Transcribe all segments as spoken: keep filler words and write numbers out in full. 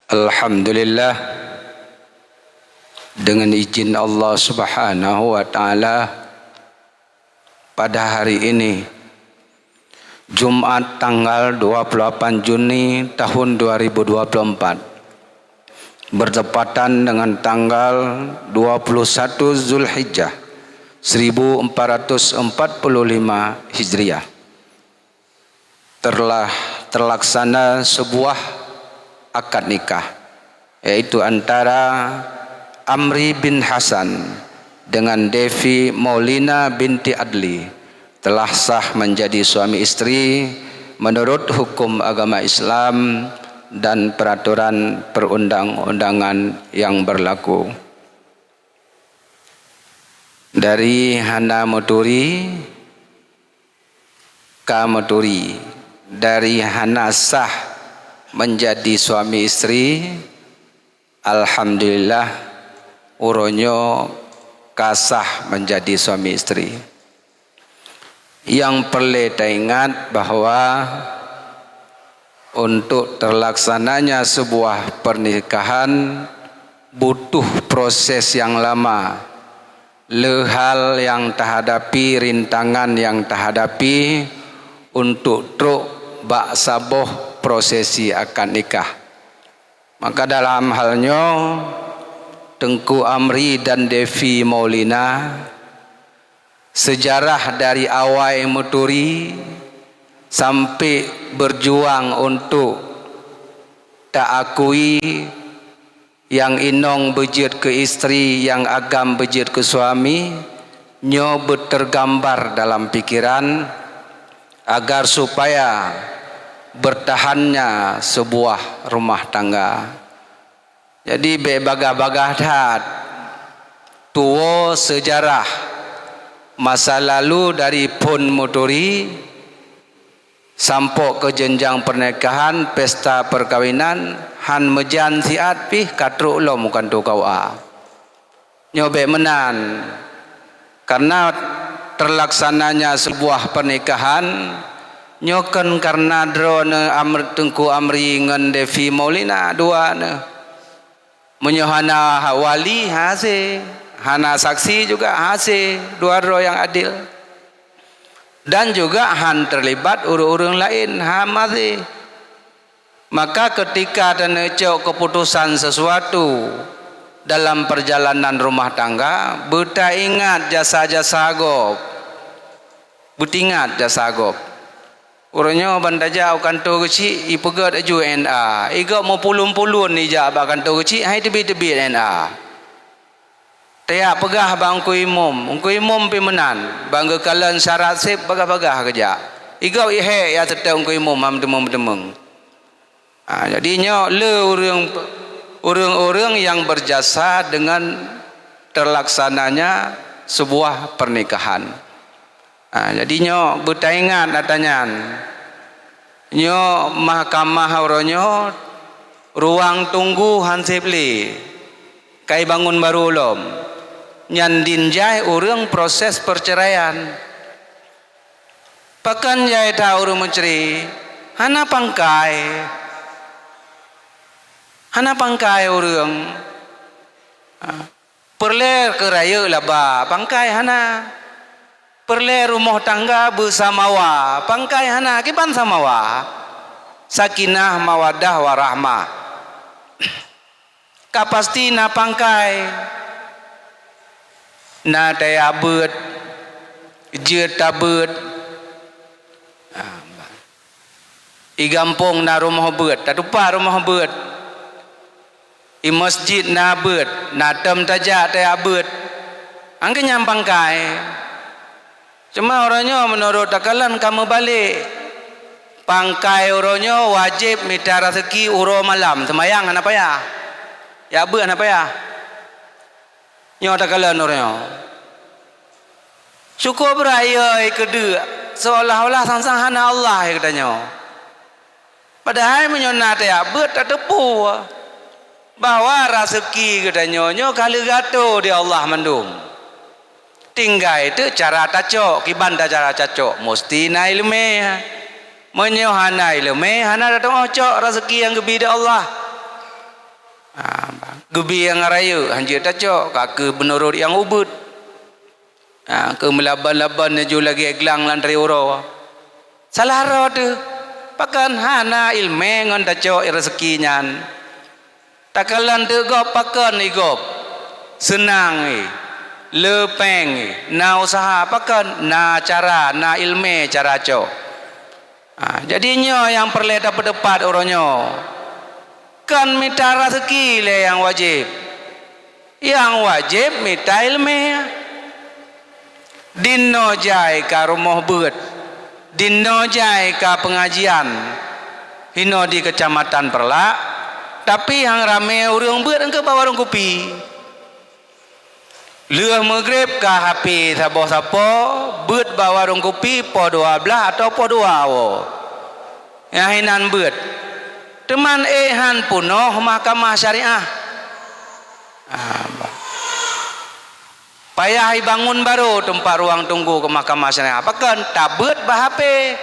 Alhamdulillah, dengan izin Allah Subhanahu wa Ta'ala, pada hari ini, Jumat tanggal dua puluh delapan Juni tahun dua ribu dua puluh empat, bertepatan dengan tanggal dua puluh satu Zulhijjah seribu empat ratus empat puluh lima Hijriah, terlah terlaksana sebuah akad nikah, yaitu antara Amri bin Hasan dengan Devi Maulina binti Adli, telah sah menjadi suami istri menurut hukum agama Islam dan peraturan perundang-undangan yang berlaku. Dari hana meuturi, ka meuturi. Dari hana sah menjadi suami istri, alhamdulillah, uroe nyoe ka sah menjadi suami istri. Nyang peureulée taingat bahwa untuk terlaksananya sebuah pernikahan butuh proses yang lama. Le hal nyang tahadapi, rintangan nyang tahadapi untuk trok bak saboh prosesi akad nikah. Maka dalam hal nyoe, Teungku Amri dan Devi Maulina, sejarah dari awai meuturi sampai berjuang untuk taakui nyang inong beujeuet keu istri, nyang agam beujeuet keu suami, nyoe beutergambar dalam pikiran agar supaya bertahannya sebuah rumah tangga. Jadi, bék bagah-bagah that tuwoe seujarah masa lalu dari phon meuturi sampoe keu jeunjang pernikahan, pesta perkawinan, han meujan siat pih ka trok lom u kantô K U A. Nyoe bék meunan, karena terlaksananya sebuah pernikahan nyoe kon karena droeneuh Amr-, Teungku Amri ngon Devi Maulina dua neuh. Meunyoe hana wali, hase, hana saksi juga, hase, dua droe nyang adil. Dan juga han terlibat ureuëng-ureuëng laén, ha, maté. Maka, ketika taneucok keputusan sesuatu dalam perjalanan rumah tangga, beutaingat jasa-jasa gob. Beutaingat jasa gob. Uroe nyoe ban tajak u kantô geuchik, ipeugét aju N A. Igob meupulon-pulon ijak bak kantô geuchik, hai teubiet-teubiet N A. Tajak peugah bak Teungku Imum, Teungku Imum pih meunan, ban geukalon syarat seb bagah-bagah geujak. Igob ihek ya teutap Teungku Imum, ham teumeung-teumeung. Ha, jadi nyoe le ureuëng, ureuëng-ureuëng nyang berjasa dengan terlaksananya sebuah pernikahan. Ha, jadi nyoe beutaingat ata nyan. Nyoe mahkamah uroe nyoe ruang tunggu han seb lé. Ka ibangon barô lom. Nyan din jai ureuëng proses perceraian. Pakon jai that ureuëng meucre? Hana pangkai. Hana pangkai ureuëng. Ha. Peureulée keu rayeuk laba, pangkai hana. Peureulée rumoh tangga beusamawa, pangkai hana, kiban samawa. Sakinah, mawaddah, warahmah. Ka pasti na pangkai. Na tajak beuet, jeuet tabeuet. Ah, i gampông na rumoh beuet, tatupat rumoh beuet. I masjid na beuet, na tom tajak tajak beuet. Angkeu nyan pangkai. Cuma uroe nyoe meunurot takalon ka meubalek. Pangkai uroe nyoe wajéb mita raseuki uroe malam, seumayang hana payah. Jak beuet hana payah. Nyoe takalon uroe nyoe. Syukoe brat ie keudeuk, seolah-olah sang-sang hana Allah ie geutanyoe. Padahai meunyoe na tajak beuet tateupeue bahwa raseuki geutanyoe nyoe ka lheueh geuatô di Allah mandum. Tinggai teuk cara tacok, kiban cara tacok, musti na iéleumé. Meunyoe hana iéleumé, hana tatu'oh cok raseuki nyang geubi di Allah. Geubi nyang rayeuk, hanjeuet tacok, ka keu meunurot nyang ubeuet. Ha, keu meulaban-laban laju lagée glang lam tari uroe. Salah droe teuh. Pakon hana iéleumé ngon tacok raseuki nyan. Takalon teuk gob pakon ié gob. Seunang ié, le péng ié, na useuha pakon, na cara, na iéleumé cara cok. Ha, jadi nyoe nyang peureulée tapeuteupat uroe nyoe. Kon mita raseuki lé nyang wajéb. Nyang wajéb mita iéleumé. Dinoe jai ka rumoh beuet, dinoe jai ka peungajian, hinoe di Keucamatan Peureulak, tapi nyang ramé ureuëng beuet engkeu bak warong kupi. Lheueh meugreb ka hapé saboh sapo, beuet bak warong kupi poh dua blaih atawa poh dua woe. Nyang hinan beuet. Teuma ék han peunoh mahkamah syariah. Ah, bah. Payah ibangun barô teumpat ruang tunggu keu mahkamah syariah. Pakon tabeuet bak hapé.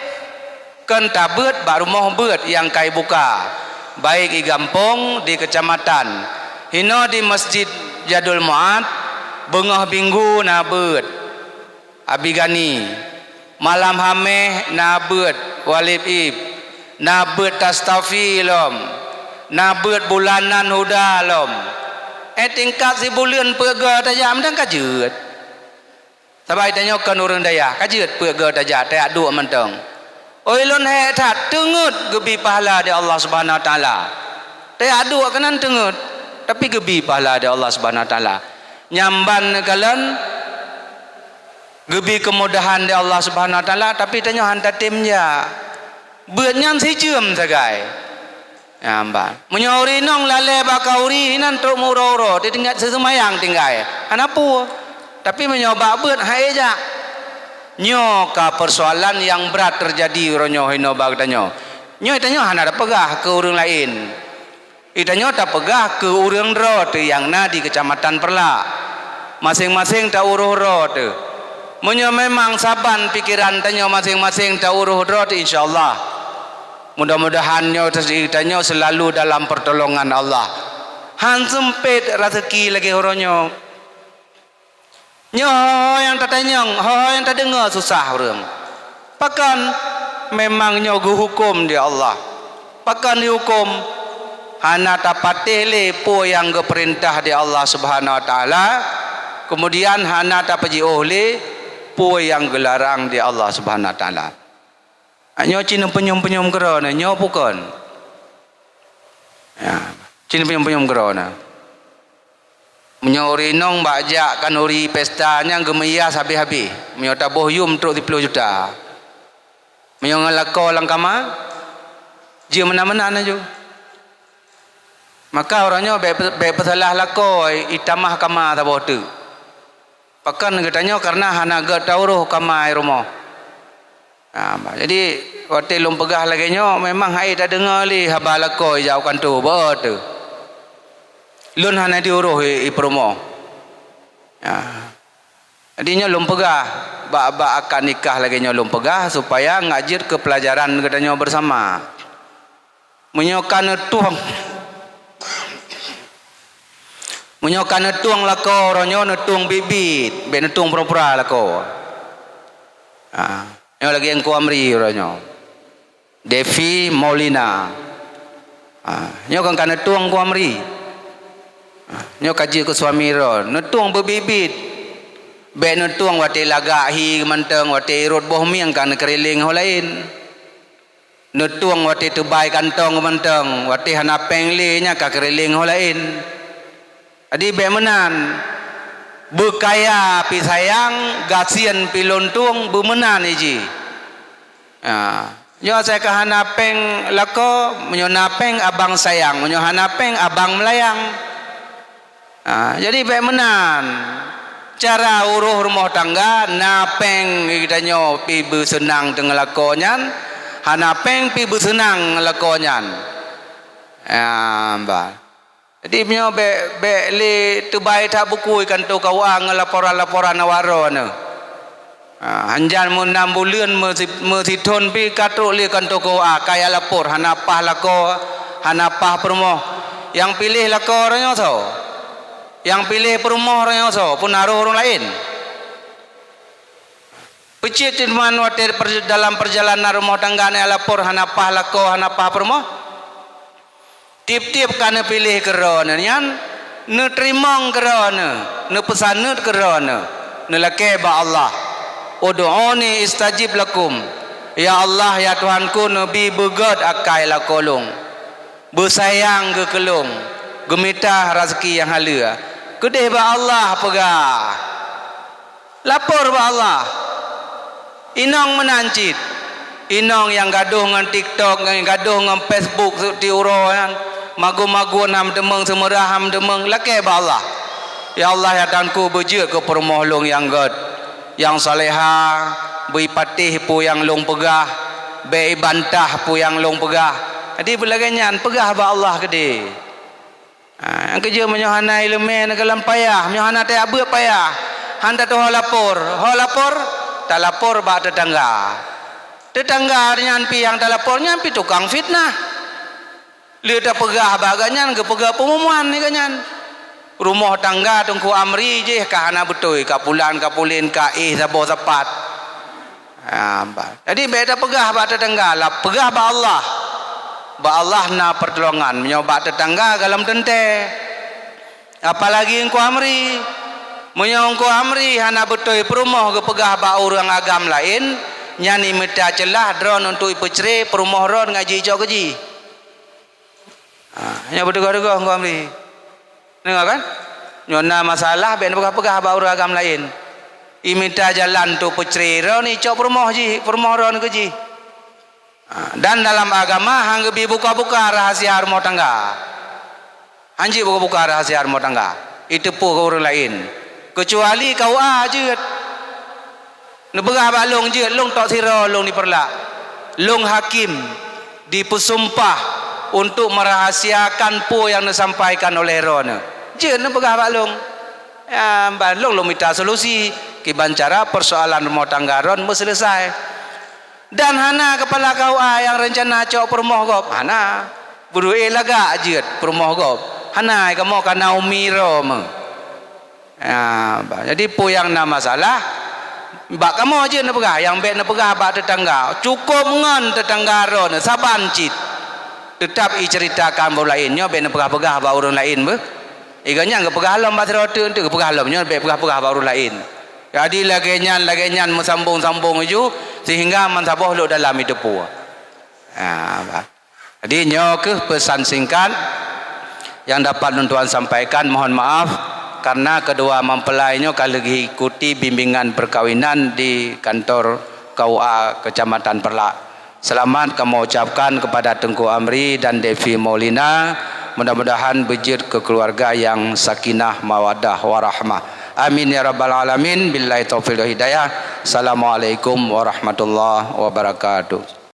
Kon tabeuet bak rumoh beuet nyang ka ibuka, baik i gampông, di keucamatan. Hinoe di Masjid Jadul Mu'ad, beungoh Minggu na beuet Abi Gani. Malam Haméh na beuet Walid Ib. Na beuet Tastafi lom. Na beuet bulanan Huda lom. Eh, tingkat sibuleuen peuet goe tajak mantong ka jeuet. Sabab tanyoe kon ureuëng dayah, ka jeuet peuet goe tajak, tajak duek mantong. Oi, lôn hék that, teungeut geubi pahala di Allah Subhanahu Wa Taala. Tajak duek keunan teungeut, tapi geubi pahala di Allah Subhanahu Wa Taala. Nyang ban neukalon geubi keumudahan di Allah Subhanahu Wa Taala, tapi tanyoe han tatem jak. Beuet nyan sijeuem sagai. Nyan ban. Meunyoe ureuëng inong lalée bak khanduri hinan trok meuuroe-uroe, teuingat seuseumayang tinggai. Hana peue. Tapi meunyoe bak beuet, han ék jak. Nyoe ka peusoalan nyang brat teujadi uroe nyoe hinoe bak geutanyoe. Nyoe tanyoe hana tapeugah keu ureuëng laén. Geutanyoe tapeugah keu ureuëng droe teuh nyang na di Keucamatan Peureulak. Maséng-maséng ta urôh droe teuh. Meunyoe memang saban pikeran tanyoe maséng-maséng ta urôh droe teuh, insya Allah. Mudah-mudahan nyoe teuh geutanyoe seulalu dalam pertolongan Allah. Han seumpét raseuki lagée uroe nyoe. Nyoe ho nyang tatanyong, ho nyang tadeungoe susah ureuëng. Pakon? Memang nyoe geuhuköm di Allah. Pakon dihuköm? Hana tapatéh lé peue nyang geupeurintah di Allah Subhanahu Wa Taala, keumudian hana tapajiôh lé peue nyang geularang di Allah Subhanahu Wa Taala. Nyoe cit neupeunyum-peunyum keudroe nyoe, nyoe bukon. Ya, cit neupeunyum-peunyum keudroe nyoe. Meunyoe ureuëng inong bak jak khanduri pesta nyang geumeuhias habéh-habéh, meunyoe taboh yum trok siplôh juta. Meunyoe ngon lakoe lam kama, jeuet meunan-meunan laju. Maka uroe nyoe bék, bék peusalah lakoe itamah kama saboh teuk. Pakon geutanyoe kareuna hana gét taurôh kama i rumoh. Ha, jadi watée lôn peugah lagée nyoe memang han ék tadeungoe lé haba lakoe jak u kantô beuôt teuh. Lôn hana diurôh i, i peurumoh. Ha. Jadi nyoe lôn peugah bak, bak akad nikah lagée nyoe lôn peugah supaya ngat jeuet keu peulajaran geutanyoe beusama. Meunyoe ka neutueng, meunyoe ka neutueng lakoe uroe nyoe neutueng biet-biet, bék neutueng pura-pura lakoe. Ha, nyoe lagée Teungku Amri uroe nyoe. Devi Maulina. Ha, nyoe kan ka neutueng Teungku Amri. Ha, nyoe ka jeuet keu suami droe. Neutueng beubiet-biet. Bék neutueng watée lagak hi mantong, watée rot boh mieng ka neukeureuléng ho laén. Neutueng watée teubai kantong mantong, watée hana péng lé nyan ka keureuléng ho laén. Jadi bék meunan, beukaya pih sayang, gasien pih lôn tueng, beumeunan jih. Ha. Nyoe asai ka hana péng lakoe, meunyoe na péng abang sayang, meunyoe hana péng abang meulayang. Ha, jadi bék meunan. Cara urôh rumoh tangga, na péng geutanyoe pih beuseunang teungoh lakoe nyan, hana péng pih beuseunang lakoe nyan. Ha, bah. Jadi meunyoe bék, bék lé teubai that bukui kantô K U A ngon laporan-laporan awak droe nyoe. Ha, hanjan meunam buleuen meusi-, meusithon pih ka trok lé kantô K U A, ka jak lapor, hana paih lakoe, hana paih peurumoh. Nyang piléh lakoe uroe nyoe soe? Nyang piléh peurumoh uroe nyoe soe? Peue na roh ureuëng laén? Peucit cit man watée per-, dalam peurjalanan rumoh tangga neuh lapor hana paih lakoe, hana paih peurumoh? Tieb-tieb ka neupiléh keu droeneuh nyan, neuteurimong keu droeneuh, neupeusaneut keu droeneuh, neulakée bak Allah, "Ud'uni astajib lakum." Ya Allah, ya Tuhanku, neubi beugét akai lakoe lôn, beusayang geuh keu lôn, geumita raseuki nyang haleue. Keudeh bak Allah peugah. Lapor bak Allah. Inong meunan cit. Inong nyang gadôh ngon TikTok, nyang gadôh ngon Facebook, seuti uroe nyan, magun-magun hana meuteumé, seumeurah hana meuteumé, lakée bak Allah. Ya Allah, ya Tuhanku, beujeuet keu peurumoh lôn nyang gét, nyang salehah, beu ipatéh peue nyang lôn peugah, bék ibantah peue nyang lôn peugah. Jadi, beulagée nyan peugah bak Allah keudeh. Ha, nyang keujeuet meunyoe hana iéleumé neukalon payah, meunyoe hana tajak beuet payah, han tatuho lapor. Ho lapor, talapor bak teutangga. Teutangga nyan pih nyang talapor nyan pih tukang fitnah. Lheueh tapeugah bak gobnyan, geupeugah peungumuman lé gobnyan. Rumoh tangga Teungku Amri jih ka hana beutôi, ka pulan, ka pulen, ka éh saboh sapat. Ha, bah. Jadi, bék tapeugah bak teutangga, lah peugah bak Allah. Bak Allah na peurtulongan. Meunyoe bak teutangga, gohlom teuntée. Apalagi Teungku Amri. Meunyoe Teungku Amri hana beutôi peurumoh geupeugah bak ureuëng agam laén, nyan imita ceulah droeneuh untuk ipeucre peurumoh droeneuh ngon jih icok keu jih. Ha, nyoe beuteugoh-teugoh Teungku Amri. Deungoe kan? Nyoe na masalah, bék neupeugah-peugah bak ureuëng agam laén. Imita jalan tu peucre droeneuh, icok peurumoh jih, peurumoh droeneuh keu jih. Ha, dan dalam agama han geubi buka-buka rahasia rumoh tangga. Han jeuet buka-buka rahasia rumoh tangga. Iteupeue keu ureuëng laén. Keucuali K U A jeuet. Neupeugah bak lôn jeuet, lôn tok sidroe lôn di Peureulak. Lôn hakém dipeusumpah untuk meurahasiakan peue nyang neusampaikan oleh droeneuh. Jeuet neupeugah bak lôn. Ya, ban lôn, lôn mita solusi kiban cara peusoalan rumoh tangga droeneuh meuseuleusai. Dan hana keupala K U A nyang reuncana cok peurumoh gob, hana. Beudôh éh lagak jeuet peurumoh gob. Hana, kamoe ka na umi droe meuh. Ya, bah, jadi peue nyang na masalah, bak kamoe jeuet neupeugah, nyang bék neupeugah bak teutangga. Cukôp ngon teutangga droeneuh saban cit. Teutap iceuritakan bak ureuëng laén, nyoe bék neupeugah-peugah bak ureuëng laén beuh. Iga nyang geupeugah lom bak sidroe teuk, teuk geupeugah lom, nyoe bék peugah-peugah bak ureuëng laén. Jadi lagée nyan, lagée nyan meusambong-sambong laju, sehingga meusaboh lhok dalam iteupeue. Ha, bah. Jadi, nyoe kheueh peusan singkat nyang dapat lôn tuan sampaikan. Mohon maaf, karena kedua mempelai nyoe ka lheueh ikuti bimbingan perkawinan di kantor K U A Kecamatan Peureulak. Selamat kamoe ucapkan kepada Teungku Amri dan Devi Maulina. Mudah-mudahan beujeuet keu keuluwarga nyang sakinah, mawaddah, warahmah. Amin ya rabbal alamin. Billahi taufiq wal hidayah. Assalamualaikum warahmatullahi wabarakatuh.